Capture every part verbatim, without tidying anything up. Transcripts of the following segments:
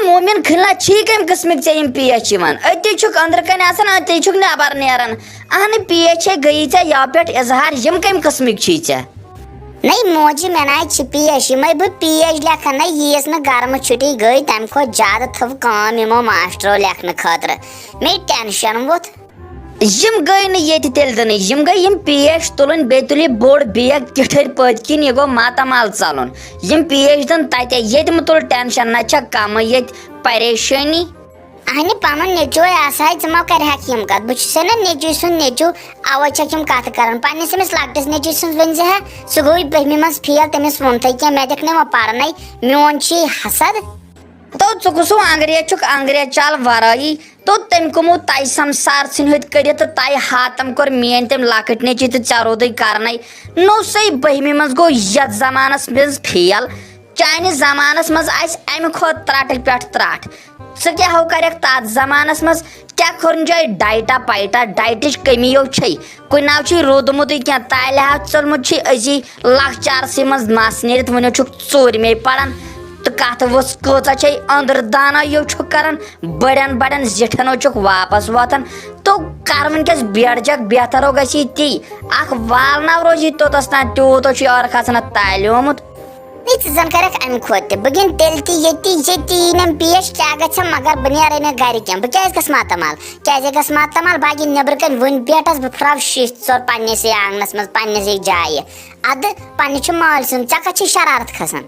مومن کھلنا چھی کمہِ قٕسمٕکۍ ژےٚ یِم پیش یِوان؟ أتی چھُکھ أنٛدرٕ کنہِ آسان، أتی چھُکھ نٮ۪بر نیران۔ اہنہِ پیش چھے گٔیی ژےٚ یَوٕ پٮ۪ٹھ اظہار، یِم کمہِ قٕسمٕکۍ چھی ژےٚ؟ نَے موجی، مےٚ نَے چھِ پیش، یِمَے بہٕ پیش لیکھان نَے ییٖژ نہٕ گرمہٕ چھُٹی گٔے، تَمہِ کھۄتہٕ زیادٕ تھٲو کٲم یِمو ماسٹرو لیکھنہٕ خٲطرٕ۔ مےٚ ٹینشن ووٚتھ۔ یِم گٔے نہٕ ییٚتہِ تیٚلہِ دِنٕے، یِم گٔے یِم پیش تُلٕنۍ، بیٚیہِ تُلہِ بوٚڑ بیگ کِٹھٕرۍ پٔتۍ کِنۍ، یہِ گوٚو ماتامال ژَلُن۔ یِم پیش دِن تَتہِ، ییٚتہِ مہٕ تُل ٹینشن، نہ چھا کَمٕے ییٚتہِ پریشٲنی۔ اہنہِ، پنُن نیٚچوے آسہٕ ہا، ژٕ ما کرِہکھ یِم کتھ؟ بہٕ چھُسے نہ نیٚچوٗ سُنٛد نیٚچوٗ، اوے چھکھ یِم کتھٕ کران۔ پننِس أمِس لۄکٹِس نیٚچوٗ سٕنٛز ؤنۍ زِ ہا، سُہ گوٚو بٔہمہِ منٛز فیل، تٔمِس ووٚنتھے کینٛہہ، مےٚ دِکھ نہٕ وۄنۍ پرنَے، میون چھُ یہِ حسد۔ تو ژٕ کُس ہیوٗ انگریز چھُکھ، انگریز چل ورٲیی؟ تو تٔمۍ کُمو تَے سمسار ژھٕنۍ ہوٚتۍ کٔرِتھ تہٕ تَے ہاتم کوٚر میٲنۍ تٔمۍ لۄکٕٹۍ نیٚچی تہٕ ژےٚ روٗدُے کرنَے۔ نوٚو سَے بٔہمہِ منٛز گوٚو یَتھ زمانس منٛز فیل۔ چانہِ زمانس منٛز آسہِ امہِ کھۄتہٕ ترٛٹٕکۍ پٮ۪ٹھ ترٛٹھ۔ ژٕ کیٛاہ ہو کرکھ تتھ زمانس منٛز؟ کیٛاہ کھورن جایہِ ڈایٹا پایٹا؟ ڈایٹٕچ کمی یو چھے۔ کُنہِ ناو چھُے روٗدمُتٕے کینٛہہ، تالہِ ہا ژوٚلمُت چھُے أزی لکھ چارسٕے منٛز مس نیٖرِتھ، وُنہِ چھُکھ ژوٗرمے پران۔ تہٕ کتھ وٕژھ کۭژاہ چھے أنٛدرٕ دانا یو چھُکھ کران، بڑٮ۪ن بڑٮ۪ن زِٹھٮ۪ن ہو چھُکھ واپس واتان۔ تو کر وٕنکیٚس بیڈ جگ، بہتر ہو گژھی تی۔ اکھ والناو روزی توٚتس تام، تیوٗت ہو چھُے عٲرق حسنس تالیومُت۔ نی، ژٕ زن کرکھ امہِ کھۄتہٕ تہِ۔ بہٕ گِنٛدٕ تیٚلہِ تہِ ییٚتی، ییٚتی یی نہٕ پیش، کیٛاہ گژھِ، مگر بہٕ نیرے نہٕ گرِ کینٛہہ۔ بہٕ کیٛازِ گژھٕ ماتامال؟ کیٛازِ گژھٕ ماتامال؟ بہٕ ہا گِنٛدٕ نیٚبرٕ کنہِ وُنہِ بیٹس، بہٕ پھراو شیٖشہِ ژور پننِسٕے آنگنس منٛز، پننِسٕے جایہِ۔ ادٕ پننہِ چھُ مٲلۍ سُنٛد، ژےٚ کتھ چھِ شرارت کھسان؟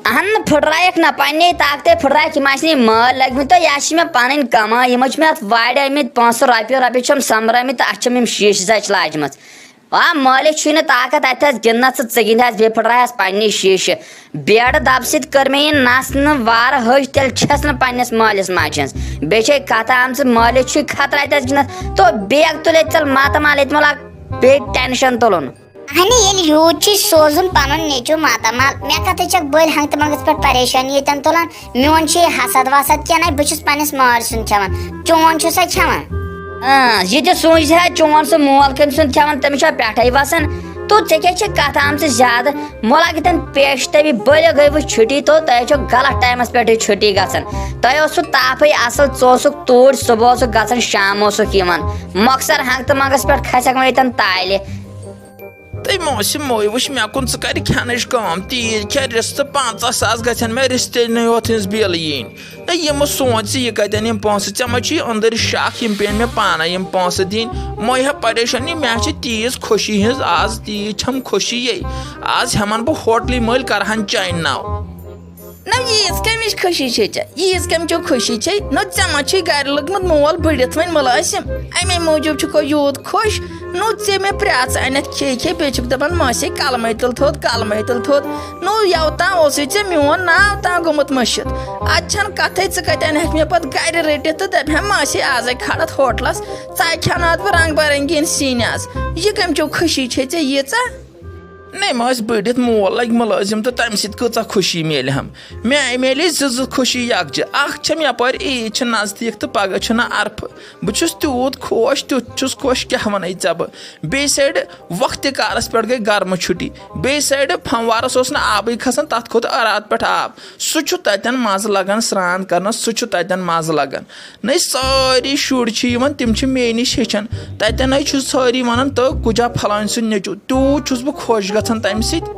اہن نہٕ، پھٕٹرایکھ نہ، پننے طاقتے پھٕٹرایکھ، یِم آسہِ نہٕ یہِ مٲلۍ لٔگمٕتۍ، تہٕ یہِ ہا چھِ مےٚ پنٕنۍ کمٲے، یِمو چھِ مےٚ اتھ وارِ آمٕتۍ پونٛسہٕ، رۄپیہِ رۄپیہِ چھِم سۄمبرٲمٕتۍ، تہٕ اتھ چھِم یِم شیٖشہِ زچہِ لاجمژٕ۔ آ، مٲلِس چھُے نہٕ طاقت اَتھٮ۪س گِنٛدنَس، ژٕ ژٕ گِنٛدِ ہَس بیٚیہِ پھٕٹرایَس پنٛنہِ شیٖشہِ۔ بیڈٕ دَبہٕ سۭتۍ کٔر مےٚ یہِ نَس نہٕ وارٕ ۂج، تیٚلہِ چھَس نہٕ پنٛنِس مٲلِس ماجہِ ہٕنٛز۔ بیٚیہِ چھے کَتھٕ آمژٕ، مٲلِس چھُے خطرٕ اَتھٮ۪س گِنٛدنَس، تو بیگ تُلِتھ ژَل ماتامال، ییٚتہِ مہ لاگ بیٚیہِ ٹٮ۪نشَن تُلُن۔ اہنہِ، ییٚلہِ یوٗت چھُے سوزُن پَنُن نیٚچوٗ ماتامال، مےٚ کَتھٕے چھَکھ بٔلۍ ہنٛگتہٕ منٛگَس پٮ۪ٹھ پریشٲنی ییٚتٮ۪ن تُلان؟ میون چھُ یہِ حسد وسد کینٛہہ نَے، بہٕ چھُس پنٛنِس مٲلۍ سُنٛد کھٮ۪وان، چون چھُسا کھٮ۪وان؟ اۭں، یہِ تہِ سوٗنٛچ زِ ہا، چون سُہ مول کٔمۍ سُنٛد کھٮ۪وان، تٔمِس چھا پٮ۪ٹھَے وَسان؟ تو ژےٚ کیٛاہ چھِ کَتھ آمژٕ زیادٕ؟ مۄلا کہِ تَمہِ پیشہِ تَبہِ بٔلۍ گٔے وۄنۍ چھُٹی، تو تۄہہِ چھو غلط ٹایمَس پٮ۪ٹھٕے چھُٹی گژھان۔ تۄہہِ اوسوُ تاپھٕے اَصٕل، ژٕ اوسُکھ توٗرۍ، صُبح اوسُکھ گژھان، شام اوسُکھ یِوان۔ مۄخصر ہنٛگتہٕ منٛگَس پٮ۪ٹھ کھسٮ۪کھ وۄنۍ ییٚتٮ۪ن تالہِ۔ تٔمۍ اوس یہِ مٲے وٕچھ مےٚ کُن، ژٕ کَرِ کھٮ۪نٕچ کٲم، تیٖتۍ کھےٚ رِستہٕ، پنٛژاہ ساس گژھن مےٚ رِستہٕ نیوتھ ہِنٛز بِل یِنۍ۔ نہ، یِمہٕ سونٛچ ژٕ، یہِ کَتٮ۪ن یِم پونٛسہٕ؟ ژےٚ ما چھُے أنٛدٕرۍ شَکھ، یِم پیٚن مےٚ پانَے یِم پونٛسہٕ دِنۍ؟ مَے ہا پریشٲنی، مےٚ چھِ تیٖژ خوشی ہِنٛز آز، تیٖژ چھَم خوشی یے۔ آز ہٮ۪مَن بہٕ ہوٹلٕے مٔلۍ، کَرٕہَن چانہِ ناو۔ نہ، ییٖژ کَمِچ خوشی چھے ژےٚ؟ ییٖژ کَمہِ چو خوشی چھے؟ نہ، ژےٚ ما چھُے گَرِ لوٚگمُت مول بٔڑِتھ وۄنۍ مُلٲزِم؟ اَمے موٗجوٗب چھُکھ یوٗت خۄش۔ نو ژےٚ مےٚ پرٛاژھ اَنٮ۪تھ کھے کھے، بیٚیہِ چھُکھ دَپان، "ماسے، کَلمَے تُل تھوٚد، کَلمَے تُل تھوٚد۔" نو یَوٕ تام اوسُے ژےٚ میون ناو تام گوٚمُت مٔشِتھ۔ اَتھ چھَنہٕ کَتھٕے، ژٕ کَتہِ اَنہَکھ مےٚ پَتہٕ گَرِ رٔٹِتھ تہٕ دَپہِ ہا، "ماسے، آزَے کھارَتھ ہوٹلَس، ژٕ کھٮ۪نہٕ اَتھ بہٕ رنٛگ برنٛگی ہِنٛدۍ سِنۍ آز۔" یہِ کَمہِ چو خوشی چھے ژےٚ ییٖژاہ؟ نہ، أمۍ ٲسۍ بٔڑِتھ، مول لَگہِ مُلٲزِم تہٕ تَمہِ سۭتۍ کۭژاہ خوشی میلہِ ہم۔ مےٚ میلے زٕ زٕ خوشی یَکجہ۔ اَکھ چھَم یَپٲرۍ عیٖد چھِ نزدیٖک تہٕ پَگاہ چھُنہٕ عرفہٕ۔ بہٕ چھُس تیوٗت خۄش، تیُتھ چھُس خۄش، کیٛاہ وَنَے ژےٚ بہٕ۔ بیٚیہِ سایڈٕ وقتہِ کارَس پٮ۪ٹھ گٔے گرمہٕ چھُٹی، بیٚیہِ سایڈٕ پھموارَس اوس نہٕ آبٕے کھسان، تَتھ کھوٚت راتہٕ پٮ۪ٹھ آب۔ سُہ چھُ تَتٮ۪ن مَزٕ لَگان سرٛان کَرنَس، سُہ چھُ تَتٮ۪ن مَزٕ لَگان۔ نَے سٲری شُرۍ چھِ یِوان، تِم چھِ مے نِش ہیٚچھان۔ تَتٮ۪ن حظ چھُ سٲری وَنان، "تہٕ کُجا پھلٲنۍ سُنٛد نیٚچوٗ؟" تیوٗت چھُس بہٕ خۄش گژھان تَمہِ سۭتۍ۔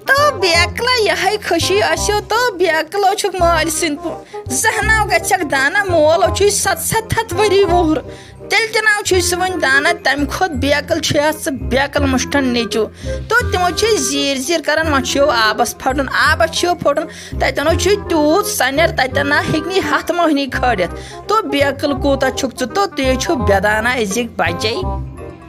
تو بیکلا یِہے خوشی آسیو، تو بیکلو چھُکھ مٲلۍ سٕنٛدۍ پٲٹھۍ۔ زہناو گژھکھ دانا، مول چھُے ستھ ستھ ہتھ ؤری وُہُر۔ تیٚلہِ تہِ ناو چھُے سُہ وۄنۍ دانا، تَمہِ کھۄتہٕ بیکل چھُ یَتھ ژٕ بیکل مُشٹن نیٚچوٗ۔ تو تِمو چھِ زیٖر زیٖر کران، وۄنۍ چھُ آبس پھٹُن، آبس چھُ پھٹُن۔ تَتٮ۪ن حظ چھُے تیوٗت سَنٮ۪ر، تَتٮ۪ن نہ ہیٚکہِ نہٕ یہِ ہَتھ مۄہنی کھٲلِتھ۔ تو بیکل کوٗتاہ چھُکھ ژٕ، تو تُہۍ چھِو بے دانا أزِکۍ بَچے۔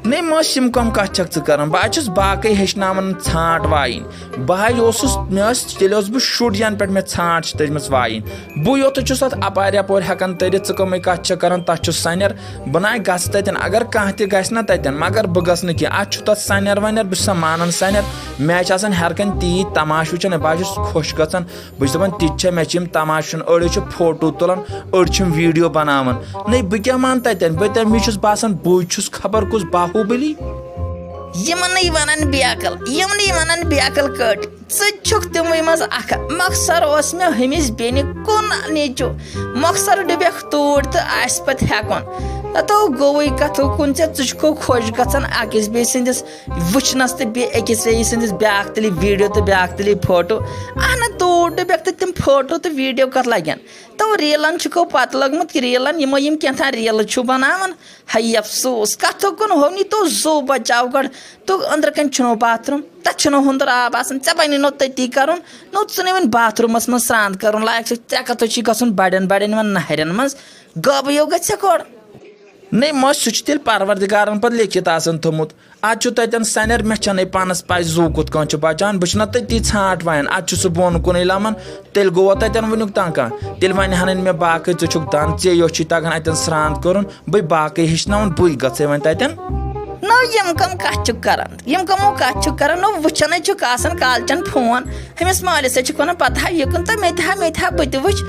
نٔے مٲسۍ، یِم کَم کَتھ چھَکھ ژٕ کَران؟ بہٕ حظ چھُس باقٕے ہیٚچھناوان ژھانٛٹ وایِنۍ۔ بہٕ حظ اوسُس، مےٚ ٲس، تیٚلہِ ٲس بہٕ شُر یَنہٕ پٮ۪ٹھ مےٚ ژھانٛٹ چھِ تٔجمٕژ وایِنۍ۔ بہٕ یوت چھُس اَتھ اَپارِ یَپورِ ہٮ۪کان تٔرِتھ، ژٕ کَمٕے کَتھ چھَکھ کَران؟ تَتھ چھُ سَنٮ۪ر۔ بہٕ نہ گژھٕ تَتٮ۪ن، اگر کانٛہہ تہِ گژھِ نہ تَتٮ۪ن، مگر بہٕ گژھٕ نہٕ کینٛہہ۔ اَتھ چھُ تَتھ سَنٮ۪ر وَنٮ۪ر، بہٕ چھُس سا مانان سَنٮ۪ر۔ مےٚ چھِ آسان ہٮ۪رٕ کَنہِ تیٖتۍ تماشہٕ وٕچھان، بہٕ حظ چھُس خۄش گژھان۔ بہٕ چھُس دَپان، تِتہِ چھا مےٚ چھِ یِم تماشہٕ وٕچھان، أڑۍ حظ چھِ فوٹو تُلان، أڑۍ چھِ یِم ویٖڈیو بَناوان۔ نَے بہٕ کیٛاہ مانہٕ تَتٮ۪ن؟ بہٕ تَمہِ وِزِ چھُس باسان، بٕے چھُس خبر کُس باہوٗبٔلی۔ یِمنٕے وَنان بیکل، یِمنٕے وَنان بیکل کٔٹ۔ ژٕ تہِ چھُکھ تِموٕے منٛز اکھ۔ مۄخصر اوس مےٚ ہُمِس بیٚنہِ کُن نیٚچو۔ مۄخصر ڈُبیکھ توٗرۍ تہٕ آسہِ پتہٕ ہٮ۪کُن۔ ہتو گوٚوٕے کتھو کُن ژےٚ، ژٕ چھُکھ خۄش گژھان أکِس بیٚیہِ سٕنٛدِس وٕچھنس تہٕ بیٚیہِ أکِس بیٚیہِ سٕنٛدِس بیٛاکھ تُلہِ ویٖڈیو تہٕ بیٛاکھ تُلہِ فوٹو۔ اہن، توٗرۍ ڈُبیکھ تہٕ تِم فوٹو تہٕ ویٖڈیو کتھ لگن؟ تو ریلن چھُکو پتہٕ لوٚگمُت، ریلن یِمو یِم کینٛژھا ریلہٕ چھِو بناوان۔ ہے افسوس، کتھو کُن ہونی تو زو بچاو گڑ۔ تو أنٛدرٕ کنہِ چھُنو باتھ روٗم، تتھ چھُنو ہُنٛدُر آب آسان، ژےٚ بنی نو تٔتی کرُن۔ نو ژٕ نے وۄنۍ باتھ روٗمس منٛز سرٛان کرُن لایق چھُ، ژےٚ کتھو چھی گژھُن بڑٮ۪ن بڑٮ۪ن یِمن نہرٮ۪ن منٛز، گٲبہٕ یو گژھِ ژےٚ گۄڈٕ۔ نے مۄ، سُہ چھُ تیٚلہِ پروردگارن پتہٕ لیکھِتھ آسان تھوٚمُت۔ اتھ چھُ تتٮ۪ن سنیر، مےٚ چھنہٕ پانس پاے زُو کِتھ کٔنۍ چھُ بچان، بہٕ چھُس نہ تٔتی ژھانٹ وایان، اتھ چھُ سُہ بۄن کُنُے لمان۔ تیٚلہِ گوٚوا تتٮ۪ن وٕنیُک تام کانٛہہ؟ تیٚلہِ ونہِ ہن نہٕ مےٚ باقٕے، ژٕ چھُکھ دند، ژےٚ یوت چھُے تگان اتٮ۪ن سرٛان کرُن، بہٕ باقٕے ہیٚچھناوُن، بٕے گژھے وۄنۍ تتٮ۪ن۔ نو، یِم کم کتھ چھِکھ کران؟ یِم کمو کتھ چھِکھ کران؟ نو، وٕچھنے چھُکھ آسان کالچن فون، ہُمِس مٲلِس سۭتۍ چھِکھ ونان، پتہٕ ہا یہِ کُن تہٕ مےٚ تہِ ہا، مےٚ تہِ ہا، بہٕ تہِ وٕچھ۔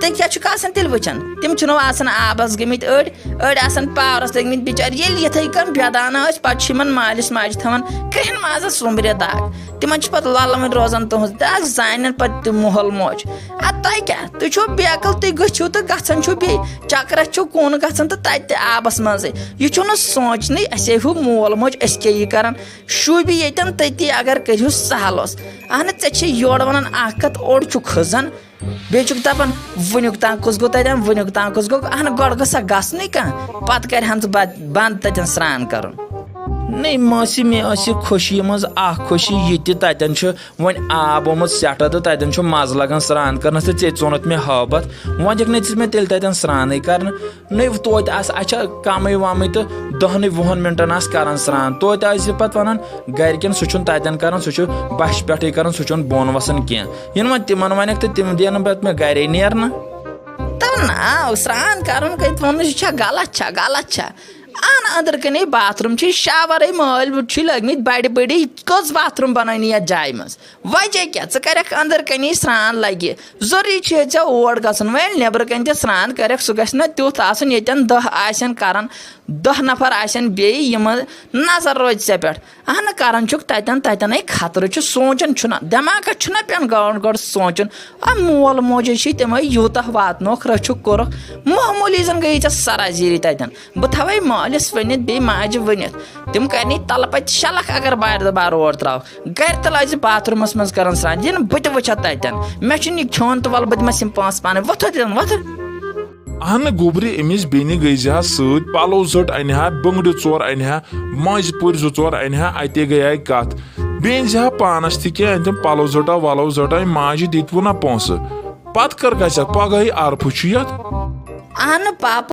تیٚلہِ کیٛاہ چھُکھ آسان تیٚلہِ وٕچھان؟ تِم چھِنو آسان آبس گٔمٕتۍ أڑۍ، أڑۍ آسان پاورس لٔگمٕتۍ بِچٲرۍ۔ ییٚلہِ یِتھَے کٔنۍ بے دانہ ٲسۍ، پتہٕ چھِ یِمن مالِس ماجہِ تھاوان کرٛہِنۍ مازس سوٚمبرِتھ دگ۔ تِمن چھِ پتہٕ لۄلہٕ وٕنۍ روزان تُہنٛز دگ، زانن پتہٕ تِم مول موج۔ ادٕ تۄہہِ کیٛاہ؟ تُہۍ چھِو بیقل، تُہۍ گٔژھِو تہٕ گژھان چھِو بیٚیہِ چکرس چھِو کُن گژھان تہٕ تتہِ تہِ آبس منٛزٕے۔ یہِ چھُنہٕ سونٛچنٕے، اسے ہیوٗ مول موج، أسۍ کیٛاہ یہِ کران؟ شوٗبہِ ییٚتٮ۪ن تٔتی اگر کٔرِو سہل اوس۔ اہن ژےٚ چھے یورٕ ونان اکھ کتھ، اوٚڑ چھُ کھٔزان، بیٚیہِ چھُکھ دَپان، "وٕنیُک تام کُس گوٚو تَتٮ۪ن، وٕنیُک تام کُس گوٚو؟" اہنہٕ، گۄڈٕ گوٚژھ سا گژھنٕے کانٛہہ، پَتہٕ کَرِ ہن ژٕ بَ-، بنٛد تَتٮ۪ن سرٛان کَرُن۔ نَے ماسی، مےٚ ٲس یہِ خوشی منٛز اَکھ خوشی، یہِ تہِ تَتٮ۪ن چھُ وۄنۍ آب آمُت سٮ۪ٹھاہ تہٕ تَتٮ۪ن چھُ مَزٕ لَگان سرٛان کَرنَس، تہٕ ژےٚ ژوٚنُتھ مےٚ ہٲبَتھ۔ وۄنۍ دِکھ نَے ژٕ مےٚ تیٚلہِ تَتٮ۪ن سرٛانٕے کَرنہٕ۔ نٔو توتہِ آسہٕ، اَسہِ چھا کَمٕے وَمٕے تہٕ دَہنٕے وُہَن مِنٹَن آسہٕ کَران سرٛان۔ توتہِ آسہِ پَتہٕ وَنان گَرِکٮ۪ن، سُہ چھُنہٕ تَتٮ۪ن کَران، سُہ چھُ بَچھِ پٮ۪ٹھٕے کَران، سُہ چھُنہٕ بۄن وَسان کینٛہہ۔ یِنہٕ وۄنۍ تِمَن وَنٮ۪کھ تہٕ تِم دِنہٕ پَتہٕ مےٚ گَرے نیرنہٕ۔ تَو نا، سرٛان کَرُن کَتہِ ووٚنُے، یہِ چھا غلط چھا، غلط چھا؟ اَہَن، أنٛدرٕ کَنے باتھ روٗم چھِ، شاورٕے مٲلۍ وُٹھ چھِ لٲگمٕتۍ بَڑِ بٔڑی، کٔژ باتھ روٗم بَنٲونی یَتھ جایہِ منٛز؟ وجہ کیٛاہ؟ ژٕ کَرٮ۪کھ أنٛدرٕ کَنی سرٛان لَگہِ، ضروٗری چھُ ژےٚ اور گژھُن۔ وۄنۍ ییٚلہِ نٮ۪برٕ کَنۍ تہِ سرٛان کَرٮ۪کھ، سُہ گژھِ نہ تیُتھ آسُن، ییٚتٮ۪ن دَہ آسن کَران، دَہ نفر آسن بیٚیہِ، یِمن نظر روزِ ژےٚ پٮ۪ٹھ۔ اہنہٕ، کَران چھُکھ تَتٮ۪ن، تَتٮ۪نَے خطرٕ چھُ، سونٛچان چھُنہ، دٮ۪ماغَس چھُنہ پٮ۪ن گۄڈٕ گۄڈٕ سونٛچُن۔ آ، مول موج چھِ تِمَے یوٗتاہ واتنوکھ، رٔچھُکھ کوٚرُکھ، معموٗلی زَن گٔیی ژےٚ سرازیٖری تَتٮ۪ن۔ بہٕ تھاوَے مٲلِس ؤنِتھ، بیٚیہِ ماجہِ ؤنِتھ، تِم کَرنی تَلہٕ پَتہِ شےٚ لَکھ اگر بارِ دُبارٕ اور ترٛاوَکھ۔ گَرِ تہِ لَجہِ باتھ روٗمَس منٛز کَران سرٛان، یِنہٕ بہٕ تہِ وٕچھِ ہا تَتٮ۪ن۔ مےٚ چھُنہٕ یہِ کھیوٚن تہٕ وَلہٕ بہٕ دِمَس یِم پونٛسہٕ پانَے، وۄتھُو تَتٮ۪ن، وۄتھُو۔ اہنہٕ گوٚبرِ، أمِس بیٚنہِ گٔے زِ ہا سۭتۍ، پَلو زٔٹ اَنہِ ہا، بٔنٛگرِ ژور اَنہِ ہا، مٔنٛزۍ پوٗرۍ زٕ ژور اَنہِ ہا، اَتے گٔیے کَتھ۔ بیٚنہِ زِ ہا پانَس تہِ کینٛہہ، أنۍ تٔمۍ پَلو زٔٹا وَلو زٔٹا، أمۍ ماجہِ دِتۍ وُنا پونٛسہٕ۔ پَتہٕ کَر گژھٮ۪کھ؟ پَگہٕے عرفہٕ چھُ یَتھ۔ اہنہٕ پاپہٕ،